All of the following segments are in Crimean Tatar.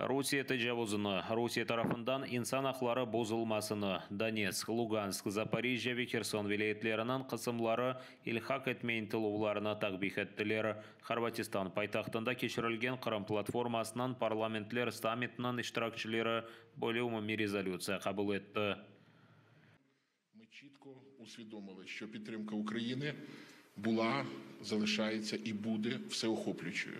Rusiye tecavuzını, Rusiye tarafından insan aqları bozulmasını, Donetsk, Lugansk, Zaporijjâ ve Herson vilâyetleriniñ qısımları ilhaq etme ıntıluvlarını takbih ettiler. Horvatistan paytahtında keçirilgen Qırım platformasınıñ parlamentler sammitiniñ iştirakçileri böyle umumiy rezolütsiya qabul etti. Ми чітко усвідомили, що підтримка України була, залишається і буде всеохоплюючою.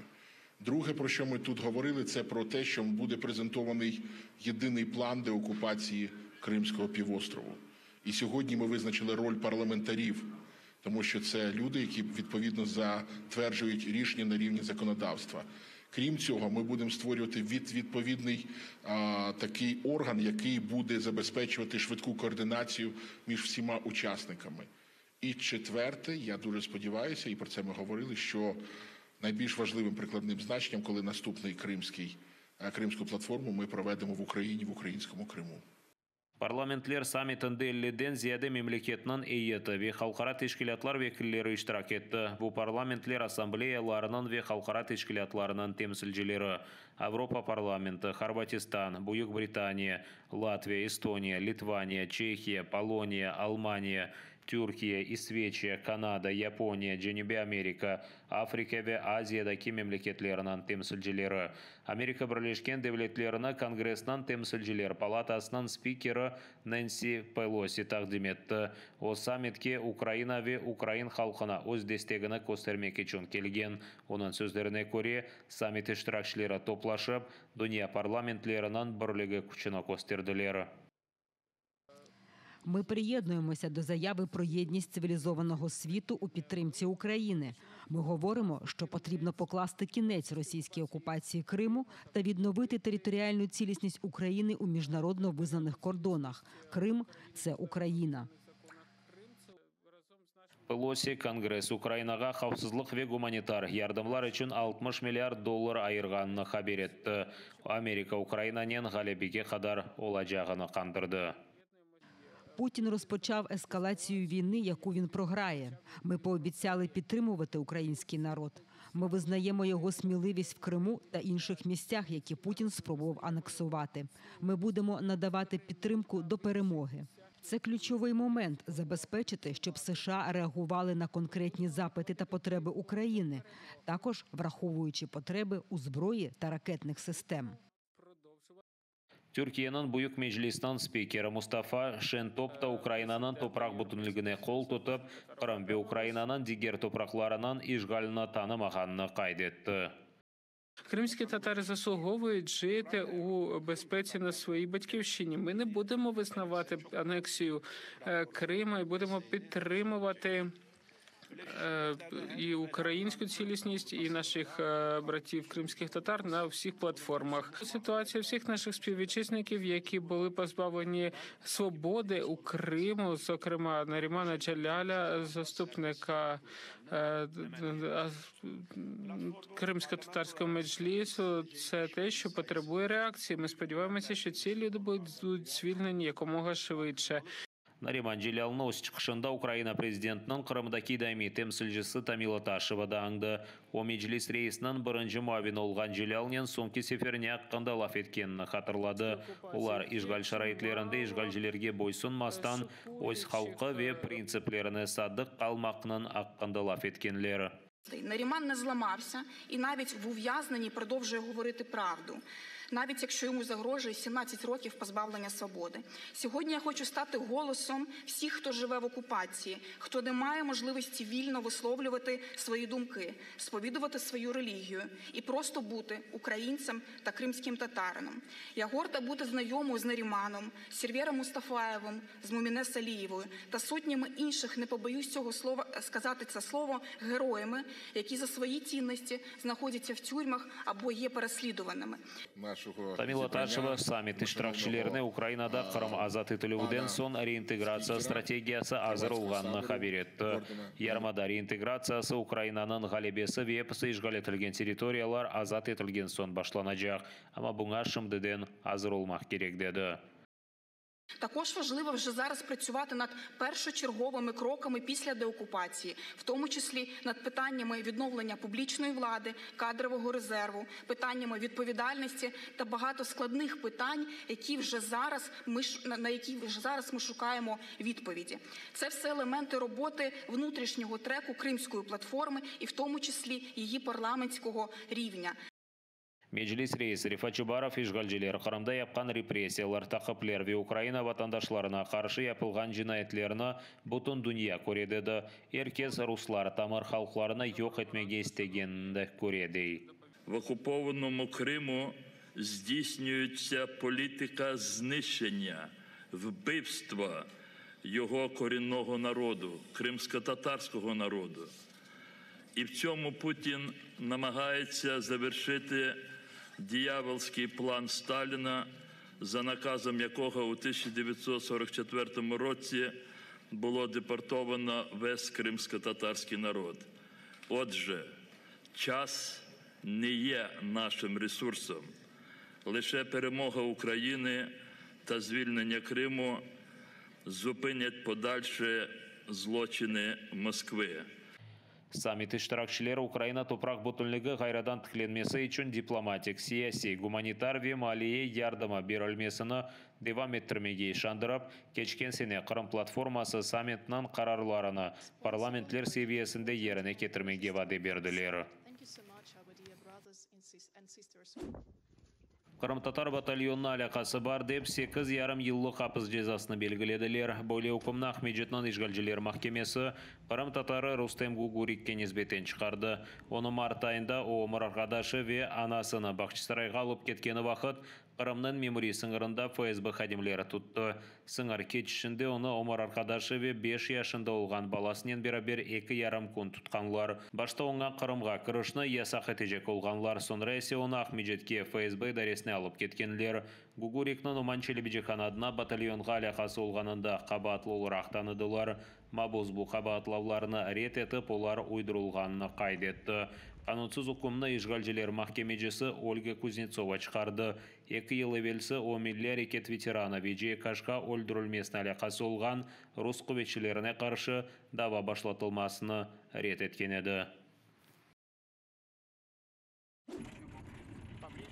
Друге, про що ми тут говорили, це про те, що буде презентований єдиний план деокупації Кримського півострову. І сьогодні ми визначили роль парламентарів, тому що це люди, які відповідно затверджують рішення на рівні законодавства. Крім цього, ми будемо створювати відповідний такий орган, який буде забезпечувати швидку координацію між всіма учасниками. І четверте, я дуже сподіваюся, і про це ми говорили, що найбільш важливим прикладним значенням, коли наступний Кримську платформу ми проведемо в Україні, в українському Криму. Parlamentler sammitinde 50-den ziyade memleketniñ eyyeti ve halqara teşkilâtlar vekilleri iştirak etti. Bu parlamentler assambleyalarınıñ ve halqara teşkilâtlarınıñ temsilcileri, Avropa parlamenti, Horvatistan, Büyük Britaniya, Latviya, Estoniya, Litvaniya, Çehiya, Poloniya, Almaniya, Türkiye, İsveçiya, Kanada, Yaponiya, Cenübiy Amerika, Afrika ve Aziyadaki memleketleriniñ temsilcileri. Amerika Birleşken Devletlerini Kongressniñ Temsilciler palatasınıñ spikeri Nensi Pelosi taqdim etti. O, sammitke Ukraina ve ukrain halqına öz destegini köstermek içün kelgen. Onıñ sözlerine köre, sammit iştirakçileri toplaşıp, dünya parlamentleriniñ birligi küçüni kösterdiler. Ми приєднуємося до заяви про єдність цивілізованого світу у підтримці України. Ми говоримо, що потрібно покласти кінець російській окупації Криму та відновити територіальну цілісність України у міжнародно визнаних кордонах. Крим – це Україна. Pelosi, Kongress Ukrainağa havfsızlıq ve gumanitar yardımlar içün 60 milliard dollar ayırğanını haber etti. Amerika Ukrainanen ğalebege qadar olacağını qandırdı. Путін розпочав ескалацію війни, яку він програє. Ми пообіцяли підтримувати український народ. Ми визнаємо його сміливість в Криму та інших місцях, які Путін спробував анексувати. Ми будемо надавати підтримку до перемоги. Це ключовий момент – забезпечити, щоб США реагували на конкретні запити та потреби України, також враховуючи потреби у зброї та ракетних систем. Türkiyeniñ Büyük Meclisiniñ spikeri Mustafa Şentop da Ukrainanıñ topraq bütünligine qol tutıp, Qırım ve Ukrainanıñ diger topraqlarınıñ işğalini tanımağanını qayd etti. Кримські татари заслуговують жити у безпеці на своїй батьківщині. Ми не будемо визнавати анексію Криму і будемо підтримувати і українську цілісність, і наших братів кримських татар на всіх платформах. Ситуація всіх наших співвітчизників, які були позбавлені свободи у Криму, зокрема Нарімана Джаляля, заступника Кримсько-татарського меджлісу, це те, що потребує реакції. Ми сподіваємося, що ці люди будуть звільнені якомога швидше. Nariman Celâlnı öz çıqışında Ukraina prezidentiniñ Qırımdaki daimiy temsilcisi Tamila Taşeva da añdı. O, Meclis reisiniñ birinci muavini olğan Celâlnen soñki sefer ne aqqında laf etkenini hatırladı. Olar, işğal şaraitlerinde işğalcilerge boysunmastan, öz halqı ve printsiplerine sadıq qalmaqnıñ aqqında laf etkenler. Наріман не зламався і навіть в ув'язненні продовжує говорити правду, навіть якщо йому загрожує 17 років позбавлення свободи. Сьогодні я хочу стати голосом всіх, хто живе в окупації, хто не має можливості вільно висловлювати свої думки, сповідувати свою релігію і просто бути українцем та кримським татарином. Я горда бути знайомою з Наріманом, Сервером Мустафаєвим, з Муміне Салієвою та сотнями інших, не побоюсь цього слова сказати це слово, героями, які за свої цінності знаходяться в тюрмах або є переслідуваними. Наш Tamila Taşeva sammit iştirakçilerine Ukrainada Qırım azat etilüvden soñ reintegratsiya strategiyası azır olğanını haber etti. Yarımada reintegratsiyası Ukrainanıñ ğalebesi ve episi işğal etilgen territoriyalar azat etilgen soñ başlanacaq, amma buña şimdiden azır olmaq kerek, dedi. Також важливо вже зараз працювати над першочерговими кроками після деокупації, в тому числі над питаннями відновлення публічної влади, кадрового резерву, питаннями відповідальності та багато складних питань, які вже зараз ми на які вже зараз ми шукаємо відповіді. Це все елементи роботи внутрішнього треку Кримської платформи і в тому числі її парламентського рівня. Meclis reisi Refat Çubarov işğalciler Qırımda yapqan repressiyalar, taqipler ve Ukraina vatandaşlarına qarşı yapılğan cinayetlerni bütün dünya köre dedi. Er kes ruslar tamır halqlarını yoq etmege istegenini köre, dey. В окупованому Криму здійснюється політика знищення, вбивства його корінного народу, кримськотатарського народу. І в цьому Путін намагається завершити диявольський план Сталіна, за наказом якого у 1944 році було депортовано весь кримськотатарський народ. Отже, час не є нашим ресурсом. Лише перемога України та звільнення Криму зупинять подальші злочини Москви. Sammit iştirakçileri Ukraina topraq bütünligi ğayrıdan tiklenmesi içün diplomatik, siyasiy, gumanitar ve maliye yardımı berilmesini devam ettirmege işandırıp, keçken sene Qırım platforması sammitiniñ qararlarını parlamentler seviyesinde yerine ketirmege vade berdiler. Qırımtatar batalyonına alâqası bar dep, sekiz yarım yıllıq apis cezasını belgilediler. Böyle ükümni Aqmescitniñ işğalciler mahkemesi qırımtatarı Rustem Gugurikke nisbeten çıqardı. Onı mart ayında o ömür arqadaşı ve anasını Bağçasarayğa alıp ketkeni vaqıt Qırımnıñ memuriy sıñırında FSB hadimleri tuttı. Sıñır keçişinde onı ömür arqadaşı ve beş yaşında olğan balasınen beraber eki yarım kün tutqanlar. Başta oña Qırımğa kirişni yasaq etecek olğanlar, soñra ise onı Aqmecitke, FSB idaresine alıp ketkenler. Gugurikni Noman Çelebicihan adına batalyonğa alâqası olğanında qabaatlı olaraq tanıdılar. Mabus bu qabaatlavlarnı red etip, olar uydurılğanını qayd etti. Qanunsız ükümni işğalciler mahkemecisi Olga Kuznetsova çıqardı. Eki yıl evelsi o, milliy areket veteranı Veciye Kaşka öldürilmesine alâqası olğan rus quvetçilerine qarşı dava başlatılmasını red etken edi.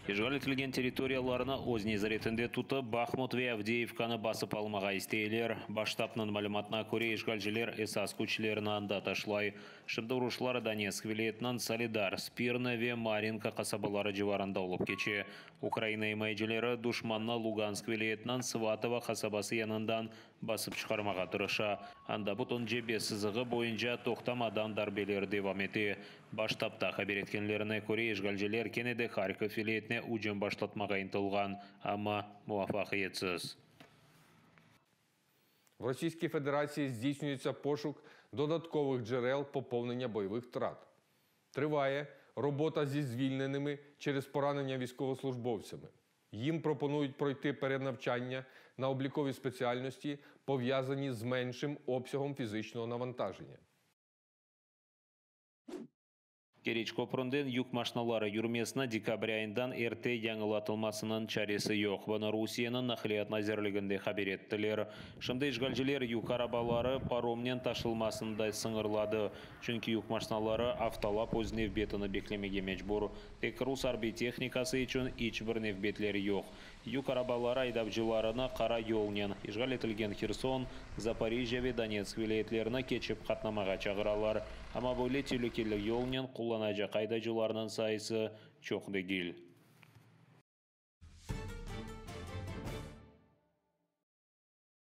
İşğal etilgen territoriyalarnı öz nezaretinde tutıp, Bahmut ve Avdeyevkanı basıp almağa isteyler. Baş ştabnıñ malümatına köre, işğalciler esas küçlerini anda taşlay. Şimdi uruşlar Donetsk vilâyetiniñ Soledar, Spirnı ve Marinka qasabaları civarında olıp keçe. Ukraina imayecileri duşmannı Lugansk vilâyetiniñ Svatovo qasabası yanından basıp çıqarmağa tırışa. Anda bütün cebe sızığı boyunca toqtamadan darbeler devam ete. Baş ştabda haber etkenlerine köre, işğalciler kene de Harkov vilâyetine ücüm başlatmağa ıntılğan, amma muvafaqiyetsiz. В Російській Федерації здійснюється пошук додаткових джерел поповнення бойових втрат. Триває робота зі звільненими через поранення військовослужбовцями. Їм пропонують пройти перенавчання на облікові спеціальності, пов'язані з меншим обсягом фізичного навантаження. Keriç köpründen yük maşinaları yürmesini dekabr ayından erte yañılatılmasınıñ çaresi yoq. Bunı Rusiyeniñ Naqliyat nazirliginde haber ettiler. Şimdi işğalciler yük arabaları paromnen taşılmasını da sıñırladı, çünki yük maşinaları aftalap öz nevbetini beklemege mecbur. Tek rus arbiy tehnikası içün iç bir nevbetler yoq. Yük arabaları aydavcılarını qara yolnen işğal etilgen Herson, Zaporijjâ ve Donetsk vilâyetlerini keçip qatnamağa çağıralar. Amma böyle telükeli yolnen qullanacaq aydacılarnıñ sayısı çoq degil.